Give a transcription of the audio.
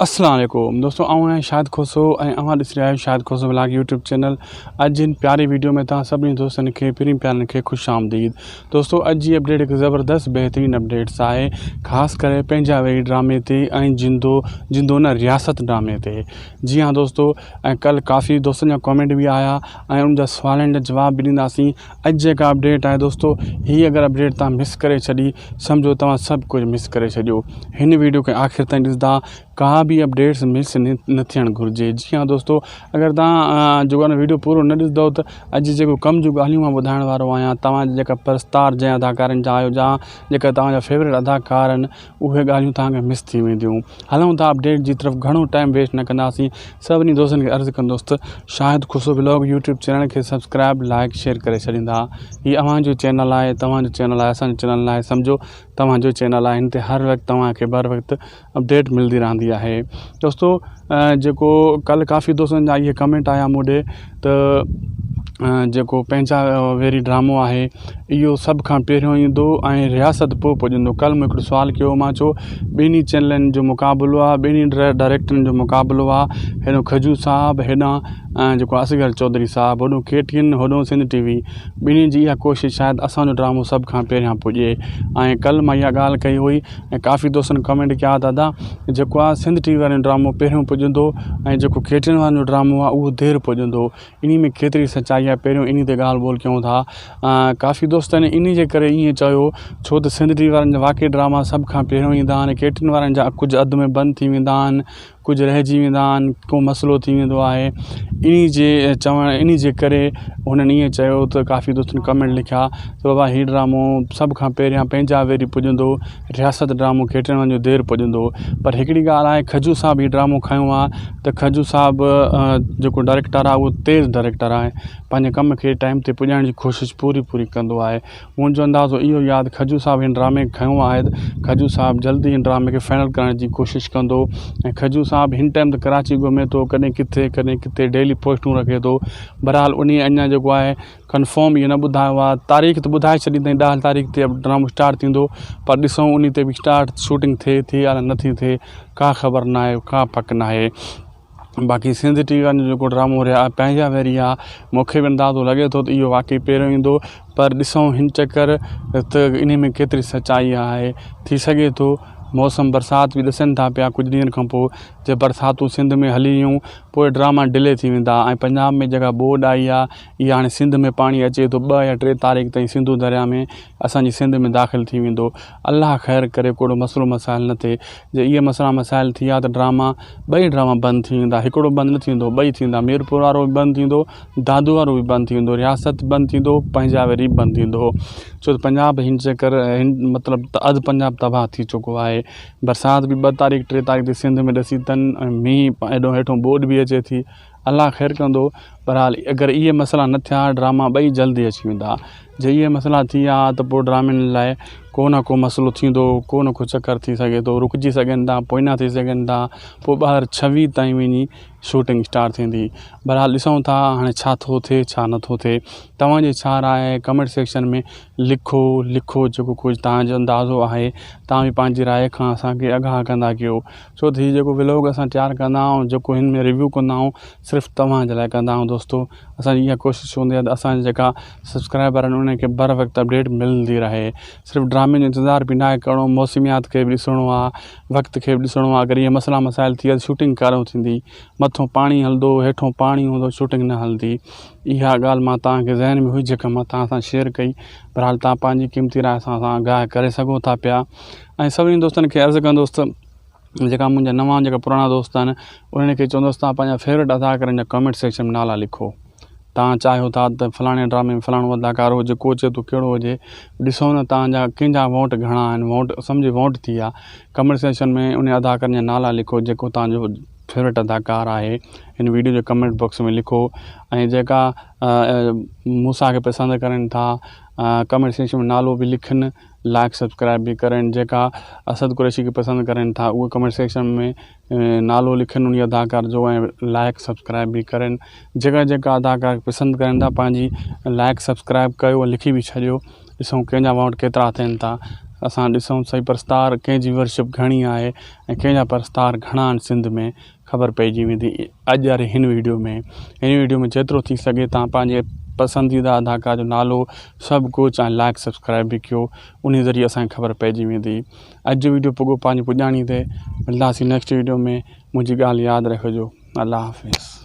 السلام عليڪم دوستو آئون آهيان شاهد کوسو ۽ اوهان ڏسي رهيا آهيو Shahid Khoso vlog YouTube channel. اڄ هن پياري ويڊيو ۾ توهان سڀني دوستن کي پرين پيارن کي خوش آمديد. دوستو اڄ جي اپڊيٽ هڪ زبردست بهترين اپڊيٽس آهي خاص ڪري پنهنجا ويري ڊرامي تي ۽ جندو جندو نه رياست ڊرامي تي. جي ها دوستو ۽ ڪل ڪافي دوستن جا ڪامينٽ به آيا ۽ ان جا سوالن جا جواب به ڏينداسين. اڄ جيڪا اپڊيٽ آهي دوستو هي اگر اپڊيٽ توهان مس ڪري ڇڏي سمجهو توهان سڀ ڪجهه مس ڪري ڇڏيو. هن ويڊيو کي آخر تائين ڏسندا ڪا به اپڊيٽس مس نه ٿيڻ گهرجي. جي ها دوستو اگر توهان جيڪو آهي ويڊيو پورو نه ڏسندو ته اڄ جيڪو ڪم جون ڳالهيون مان ٻڌائڻ وارو آهيان توهان جيڪا پرستار جنهن اداڪارن جا آهيو جا جيڪا توهان جا فيورٽ اداڪار آهن اهي ڳالهيون توهان کي مس ٿي وينديون. هلون ٿا اپڊيٽ جي طرف گهڻو ٽائيم ويسٽ نه ڪنداسين. سڀني دوستن کي عرض ڪندس ته Shahid Khoso vlog YouTube channel کي سبسڪرائب لائڪ شيئر ڪري ڇڏيندا. هي اوهان جو چينل آهي توهان جو چينل آهي اسان جو چينل ناهي سمجهو توهان جو چينل آهي هن تي هر وقت توهان کي بر وقت اپڊيٽ ملندي رهندي آهي. دوستو جيڪو ڪل ڪافي دوستن جا اهي ڪمينٽ آيا مون ڏي ته جيڪو پنهنجا ويري ڊرامو آهي اهو سڀ کان پهريون ايندو ۽ رياست پوء پڄندو. ڪل مون هڪڙو سوال ڪيو مان چيو ٻنهي چينلن جو مقابلو آهي ٻنهي ڊائريڪٽرن جو مقابلو آهي هيڏو کجو صاحب هيڏانهن جيڪو اصغر چوڌري صاحب هوڏو ڪي ٽي اين هوڏو سنڌ ٽي وي ٻنهي جي اها ڪوشش شايد اسان جو ڊرامو سڀ کان پهريان پڄي ۽ ڪل مان اها ڳالهه ڪئي هئي ۽ ڪافي دوستن ڪمينٽ ڪيا دادا جيڪو آهي سنڌ ٽي وي وارن جو ڊرامو پهريون پڄندو ۽ جيڪو ڪي ٽي اين وارن جو ڊرامو آهي اهو دير پڄندو انهي ۾ ڪيتري سچائي آهي پهريون انهي تي ڳالهه ٻولهه ڪيون ٿا ڪافي دوستن انهي جي ڪري ائين چيو ڇو ته سنڌ ٽي وي وارن جا واقعي ڊراما سڀ کان پهريون ايندا آهن ڪي ٽي اين وارن جا ڪجهه اڌ ۾ بند ٿي ويندا آهن ڪجهه رهجي ويندا آهن ڪو مسئلو ٿي ويندو آهي انهي جي چوڻ انهي جي ڪري هنن ائين چيو ته ڪافي دوستن ڪمينٽ لکيا ته بابا هي ڊرامو سڀ کان پهريان پنهنجا ويري پڄندو رياست ڊرامو کيٽڻ جو دير پڄندو پر هڪڙي ڳالهه آهي کجو صاحب هي ڊرامو کنيو آهي ته کجو صاحب جيڪو ڊائريڪٽر آهي اهو تيز ڊائريڪٽر آهي پنهنجي ڪم کي ٽائيم تي پڄائڻ جي ڪوشش پوري پوري ڪندو آهي منهنجو اندازو اهو ئي آهي ته کجو صاحب هن ڊرامي کي کنيو آهي ته کجو صاحب جلد ئي هن ڊرامي کي فائنل ڪرڻ جي ڪوشش ڪندو ۽ کجو صاحب هن ٽائيم ته ڪراچي گهمي ٿو ڪڏهن ڪٿي ڪڏهن ڪٿي ڊيلي پوسٽون رکي ٿو بهرحال انهي اڃا جيڪو آهي ڪنفرم اهو نه ٻڌايو آهي تاريخ ته ٻڌائي ڇڏي اٿئي 10 تاريخ تي ڊرامو اسٽارٽ ٿيندو پر ڏسون انهي تي به اسٽارٽ شوٽنگ ٿئي ٿي يا نٿي ٿئي ڪا خبر ناهي ڪا پڪ ناهي. باقي سنڌ ٽي وي وارن جو جيڪو ڊرامو ريا پنهنجا ويري آ مونکي به اندازو لڳي ٿو ته اهو واقعي پهريون ايندو پر ڏسون هن چڪر ته انهي ۾ ڪيتري سچائي آهي ٿي سگهي ٿو موسم برسات به ڏسن ٿا پيا ڪجهه ڏينهن کان پوء جي برساتون سنڌ ۾ هلي ويون پوء ڊراما ڊلي ٿي ويندا ۽ پنجاب ۾ جيڪا ٻوڏ آئي آ اها هاڻي سنڌ ۾ پاڻي اچي ٿو 2 يا 3 تاريخ تائين سنڌو دريا ۾ اسان جي سنڌ ۾ داخل ٿي ويندو الله خير ڪري ڪوڙو مسئلو مسائل نه ٿئي جي اهي مسئلا مسائل ٿي ويا ته ڊراما ٻئي ڊراما بند ٿي ويندا هڪڙو بند نه ٿيندو ٻئي ٿيندا ميرپور وارو به بند ٿيندو دادو وارو به بند ٿي ويندو رياست بند ٿيندو پنجاب وري به بند ٿيندو ڇو ته پنجاب هن چڪر هن مطلب ته اڌ پنجاب تباهه ٿي چڪو آهي برسات به 2 تاريخ 3 تاريخ تي سنڌ ۾ ڏسي تن ۽ مينهن ايڏو هيٺو ٻوڏ به اچي ٿي الله خير ڪندو بهرحال اگر اهي مسئلا نه ٿيا ڊراما ٻئي جلدي اچي ويندا جي اهي مسئلا ٿي ويا ته پوء ڊرامن لاء ڪو نه ڪو مسئلو ٿيندو ڪو نه ڪو چڪر ٿي سگهي ٿو رڪجي سگهن ٿا پوئنا ٿي سگهن ٿا پوء ٻاهر ڇويهه تائين وڃي شوٽنگ اسٽارٽ ٿيندي بهرحال ڏسون ٿا هاڻي ڇا ٿو ٿئي ڇا نٿو ٿئي توهان جي ڇا راء آهي ڪمينٽ سيڪشن ۾ لکو لکو جيڪو ڪجهه توهان جو اندازو آهي توهان به پنهنجي راء کان اسانکي آگاهه ڪندا ڪيو ڇو ته هي جيڪو ولوگ اسان تيار ڪندا آهيون جيڪو هن ۾ ريويو ڪندا آهيون صرف توهان جي لاء ڪندا آهيون دوستو اسان جي اها ڪوشش هوندي آهي ته اسان جا جيڪا سبسڪرائبر آهن انهن کي بر وقت اپڊيٽ ملندي رهي صرف ڊرامي جو انتظار به ناهي ڪرڻو موسميات کي به ڏسڻو آهي وقت کي به ڏسڻو آهي اگر اهي مسئلا مسائل ٿي ويا ته شوٽنگ ڪڏهن ٿيندي مٿو پاڻي هلندو هيٺو پاڻي هوندو شوٽنگ نه هلندي اها ڳالهه مان توهان کي ذهن ۾ هئي جيڪا مان توهان سان شيئر ڪئي بهرحال توهان پنهنجي قيمتي راء سان اسان آگاهه ڪري سگهو ٿا پيا ۽ سڀني دوستن کي عرض ڪندس ته جيڪا منهنجا نوان جيڪا پراڻا دوست آهن انهن کي چوندس تان پنهنجا فيورٽ اداڪارن جا ڪمينٽ سيڪشن ۾ نالا لکو تان چاهيو ٿا ته فلاڻي ڊرامي ۾ فلاڻو اداڪار هجي ڪو چئي ٿو ڪهڙو هجي ڏسو نه تان جا ڪنهن جا ووٽ گهڻا آهن ووٽ سمجهه ووٽ ٿي ويا ڪمينٽ سيڪشن ۾ ان اداڪارن جا نالا لکو جيڪو تان جو فيورٽ اداڪار آهي هن ويڊيو جي ڪمينٽ باڪس ۾ لکو ۽ جيڪا موسيٰ کي پسند ڪرن ٿا ڪمينٽ سيڪشن ۾ نالو به لکن لائڪ سبسڪرائب به ڪرين جيڪا اسد قريشي کي پسند ڪرين ٿا اهي ڪمينٽ سيڪشن ۾ نالو لکن انهي اداڪار جو ۽ لائڪ سبسڪرائب به ڪرين جيڪا جيڪا اداڪار کي پسند ڪرين ٿا پنهنجي لائڪ سبسڪرائب ڪيو ۽ لکي به ڇڏيو ڏسون ڪنهن جا ووٽ ڪيترا ٿين ٿا. اسان ڏسون سهي پرستار ڪنهن جي ورشپ گهڻي آهي ۽ ڪنهن جا پرستار گهڻا آهن سنڌ ۾ خبر پئجي ويندي اڄ واري هن ويڊيو ۾ هن ويڊيو ۾ جيترو ٿي سگهي تان پنهنجي پسنديده اداڪار جو نالو سڀ ڪجهه ۽ لائڪ سبسڪرائب به ڪيو انهي ذريعي اسان کي خبر پئجي ويندي اڄ جو ويڊيو پڳو پنهنجي پڄاڻي تي ملداسين نيڪسٽ ويڊيو ۾ منهنجي ڳالهه ياد رکجو الله حافظ.